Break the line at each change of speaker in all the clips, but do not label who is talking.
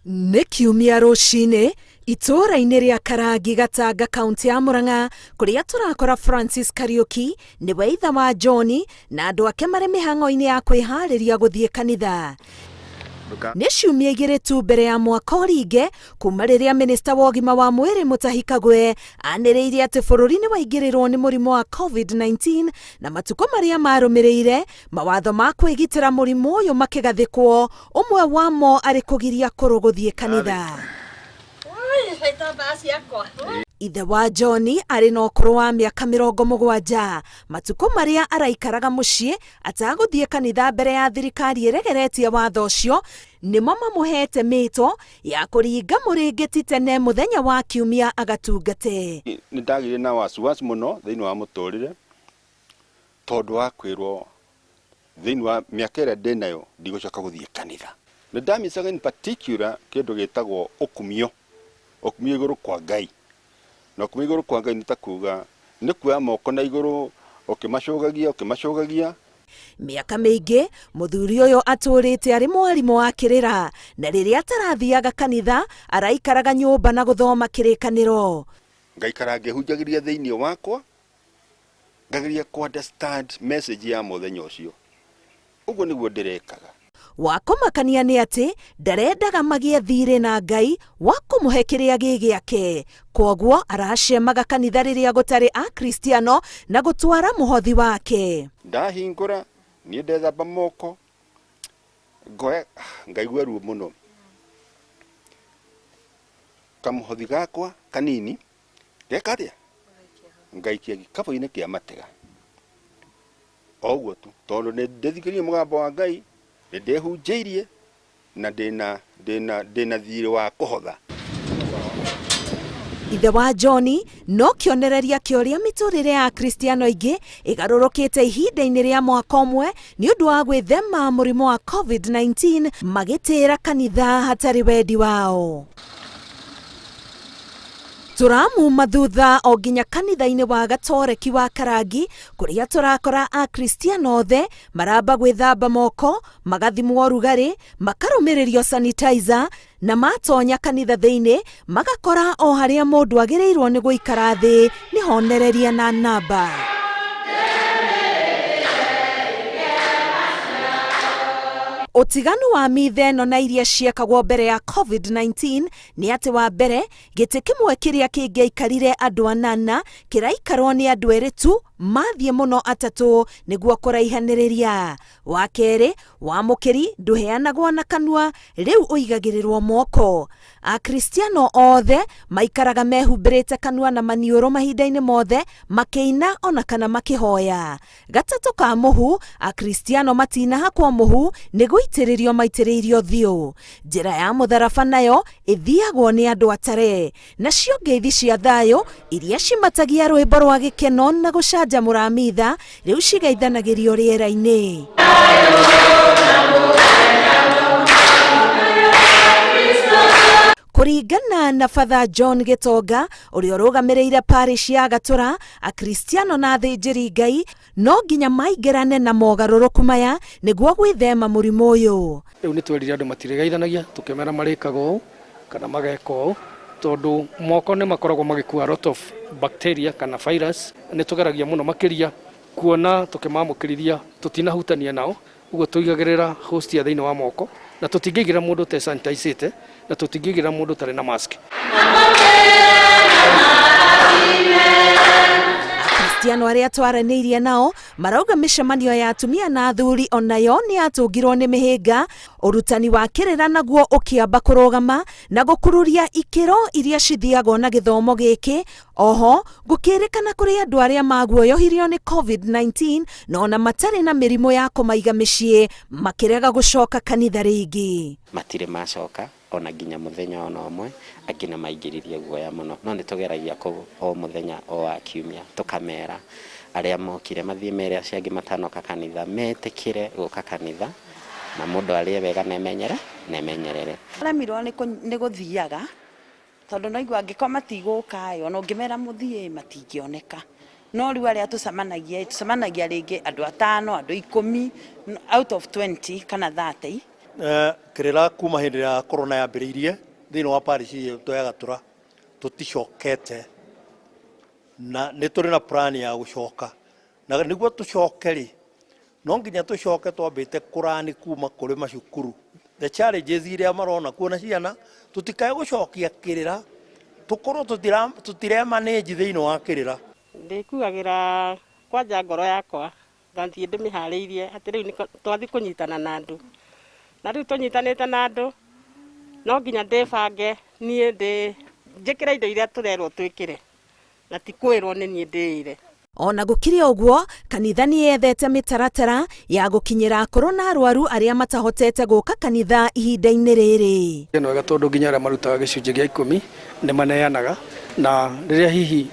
Nĩ Kiumia rũcinĩ, itũũra-inĩ rĩa Karangi, Gatanga, kaũntĩ ya Murang'a, kũrĩa tũrakora Francis Kariũki, nĩwe ithe wa John, na andũ ake marĩ mĩhang'o-inĩ ya kwĩharĩria gũthiĩ kanitha. Nĩ ciumia igĩrĩ tu mbere ya mwaka ũringe kuma rĩrĩa minista wa ũgima wa mwĩrĩ Mutahi Kagwe anĩrĩire atĩ bũrũri nĩ waingĩrĩrwo nĩ mũrimũ wa COVID-19 na matukũ marĩa marũmĩrĩire mawatho ma kwĩgitĩra mũrimũ ũyũ makĩgathĩkwo, ũmwe wamo arĩ kũgiria kũrũ gũthiĩ kanitha. Ithe wa John arĩ na ũkũrũ wa mĩaka 70. Matukũ marĩa araikaraga mũciĩ atagũthiĩ kanitha mbere ya thirikari ĩregeretie watho ũcio nĩmo mamũhete mĩto ya kũringa mũrĩngĩti tene mũthenya wa Kiumia agatungate.
Nĩ ndagĩire na wasiwasi mũno thĩinĩ wa mũtũrĩre tondũ wa kwĩrwo thĩinĩ wa mĩaka ĩrĩa ndĩnayo ndigũcoka gũthiĩ kanitha. Nĩ ndamicaga in particular kĩndũ gĩtagwo ũkumio, ũkumio igũrũ kwa Ngai. Na ũkumio igũrũ kwa Ngai nĩ ta kuga nĩ kuoya moko na igũrũ ũkĩmacũgagia ũkĩmacũgagia.
Mĩaka mĩingĩ mũthuri ũyũ atũrĩte arĩ mwarimũ wa kĩrĩra, na rĩrĩa atarathiaga kanitha araikaraga nyũmba na gũthoma kĩrĩkanĩro.
Ngaikara ngĩhunjagĩria thĩinĩ wakwa, ngageria kũ understand message ya mũthenya ũcio. Ũguo nĩguo ndĩrekaga.
Wa kũmakania nĩ atĩ ndarendaga magĩe thiirĩ na Ngai wa kũmũhe kĩrĩa gĩ gĩake. Kwoguo aracemaga kanitha rĩrĩa gũtarĩ Akristiano na gũtwara mũhothi wake.
Ndahingũra niĩ ndethamba moko ngoya ngaigua ruo mũno. Kamũhothi gakwa kanini ngeka atĩa? Ngaikia gĩkabũ-inĩ kĩa matega. O ũguo tu, tondũ nĩ ndĩthikĩrĩirie mũgambo wa Ngai, nĩ ndĩhunjĩirie na ndĩna ndĩna ndĩna thiirĩ wa kũhotha.
Ithe wa John no kĩonereria kĩa ũrĩa mĩtũrĩre ya Akristiano aingĩ ĩgarũrũkĩte ihinda-inĩ rĩa mwaka ũmwe nĩ ũndũ wa gwĩthema mũrimũ wa COVID-19 magĩtĩra kanitha hatarĩ wendi wao. Tũramuma thutha o nginya kanitha-inĩ wa Gatoreki wa Karangi kũrĩa tũrakora Akristiano othe maramba gwĩthamba moko, magathimwo ũrugarĩ, makarũmĩrĩrio sanitizer na matonya kanitha thĩinĩ magakora o harĩa mũndũ agĩrĩirwo nĩ gũikara thĩ nĩ honereria na namba. Ũtiganu wa mitha ĩno na iria ciekagwo mbere ya COVID-19 nĩ atĩ wa mbere gĩtĩ kĩmwe kĩrĩa kĩngĩaikarire andũ anana kĩraikarwo nĩ andũ erĩ tu mathiĩ mũno atatũ nĩguo kũraihanĩrĩria. Wa kerĩ, wamũkĩri ndũheanagwo na kanua rĩu ũigagĩrĩrwo moko. Akristiano othe maikaraga mehumbĩrĩte kanua na maniũrũ mahinda-inĩ mothe makĩina ona kana makĩhoya. Gatatũ ka mũhu, Akristiano matinahakwo mũhu nĩ gũitĩrĩrio maitĩrĩirio ũthiũ. Njĩra ya mũtharaba nayo ĩthiagwo nĩ andũ atare. Nacio ngeithi cia thayũ iria cimatagia rwĩmbo rwa gĩkeno na gũcanjamũra mitha rĩu cigeithanagĩrio rĩera-inĩ. Kũringana na Father John Gĩtonga ũrĩa ũrũgamĩrĩire parish ya Gatũra, Akristiano na athĩnjĩri Ngai no nginya maingĩrane na mogarũrũku maya nĩguo gwĩthema mũrimũ ũyũ.
Rĩu nĩ twerire andũ matirĩgeithanagia, tũkĩmera marĩkaga ũũ kana mageka ũũ, tondũ moko nĩ makoragwo magĩkua a lot of bacteria kana virus. Nĩ tũgeragia mũno makĩria kuona tũkĩmamũkĩrithia tũtinahutania nao, ũguo tũigagĩrĩra hostia thĩinĩ wa moko, na tũtingĩigĩrĩra mũndũ ũte sanitize-ĩte, na tũtingĩigĩrĩra mũndũ ũtarĩ na mask.
Akristiano arĩa twaranĩirie nao marauga mĩcemanio ya atumia na athuri onayo nĩ yatũngirwo nĩ mĩhĩnga, ũrutani wa kĩrĩra naguo ũkĩamba kũrũgama na gũkururia ikĩro iria cithiagwo na gĩthomo gĩkĩ. Oho gũkĩrĩkana kũrĩ andũ arĩa maguoyohirio nĩ COVID-19 na ona matarĩ na mĩrimũ ya kũmaiga mĩciĩ makĩrega gũcoka kanitha rĩngĩ.
Matirĩ macoka ona nginya mũthenya ona ũmwe, angĩ nĩ maingĩririe guoya mũno, no nĩ tũgeragia o mũthenya o wa kiumia tũkamera arĩa mokire mathiĩ mere acio angĩ matanoka kanitha metĩkĩre gũka kanitha na mũndũ arĩe wega na emenyere na emenyerere.
Aremirwo nĩ gũthiaga tondũ naigua angĩkorwo matigũka ĩ, ona ũngĩmera mũthiĩ matingĩoneka. No rĩu arĩa tũcemanagia ĩ, tũcemanagia rĩngĩ andũ atano, andũ 10 out of 20 kana 30.
Kĩrĩra kuma hĩndĩ ya corona yambĩrĩirie thĩinĩ wa parish itũ ya Gatura tũticokete, na nĩ tũrĩ na plan ya gũcoka, na nĩguo tũcoke rĩ, no nginya tũcoke twambĩte kũrani kuma kũrĩ macukuru the challenges iria marona kuona ciana, tũtikae gũcokia kĩrĩra tũkorwo tũtiremanĩnji thĩinĩ wa kĩrĩra.
Ndĩkuagĩra kwanja ngoro yakwa ngathiĩ ndĩmĩharĩirie atĩ rĩu twathiĩ kũnyitana na andũ, na rĩu tũnyitanĩte na andũ no nginya ndĩbange niĩ ndĩ njĩkĩre indo iria tũrerwo twĩkĩre, na ti kwĩrwo nĩ niĩ ndĩĩre.
Ona gũkĩrĩ ũguo, kanitha nĩ yethete mĩtaratara ya gũkinyĩra akũrũ na arwaru arĩa matahotete gũka kanitha ihinda-inĩ rĩrĩ.
Nĩ wega tondũ nginya arĩa marutaga gĩcunjĩ gĩa 10 nĩ maneanaga, na rĩrĩa hihi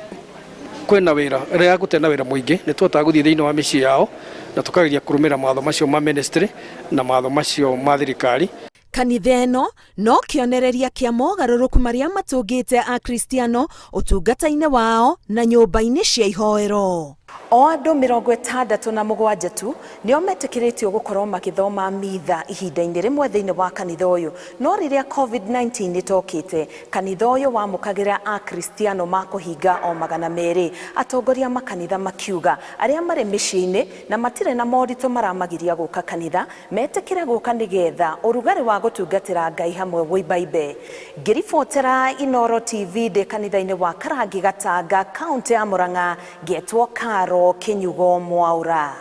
kwĩna wĩra, rĩrĩa gũtarĩ na wĩra mũingĩ, nĩ tũhotaga gũthiĩ thĩinĩ wa mĩciĩ yao na tũkageria kũrũmĩrĩra mawatho macio ma ministry na mawatho macio ma thirikari.
Kanitha ĩno no kĩonereria kĩa mogarũrũku marĩa matũngĩte Akristiano ũtungata-inĩ wao na nyũmba-inĩ cia ihoero. O andũ 67 tu nĩo metĩkĩrĩtio gũkorwo magĩthoma mitha ihinda-inĩ rĩmwe thĩinĩ wa kanitha ũyũ, no rĩrĩa COVID-19 ĩtokĩte, kanitha ũyũ wamũkagĩra Akristiano makũhinga o 200. Atongoria makanitha makiuga arĩa marĩ mĩciĩ-inĩ na matirĩ na moritũ maramagiria gũka kanitha metĩkĩre gũka nĩgetha ũrugarĩ wa gũtungatĩra Ngai hamwe wũimbaimbe. Ngĩribotera Inooro TV ndĩ kanitha-inĩ wa Karangi Gatanga, kaũntĩ ya Murang'a, ngetwo Karo Kĩnyugo Mwaũra.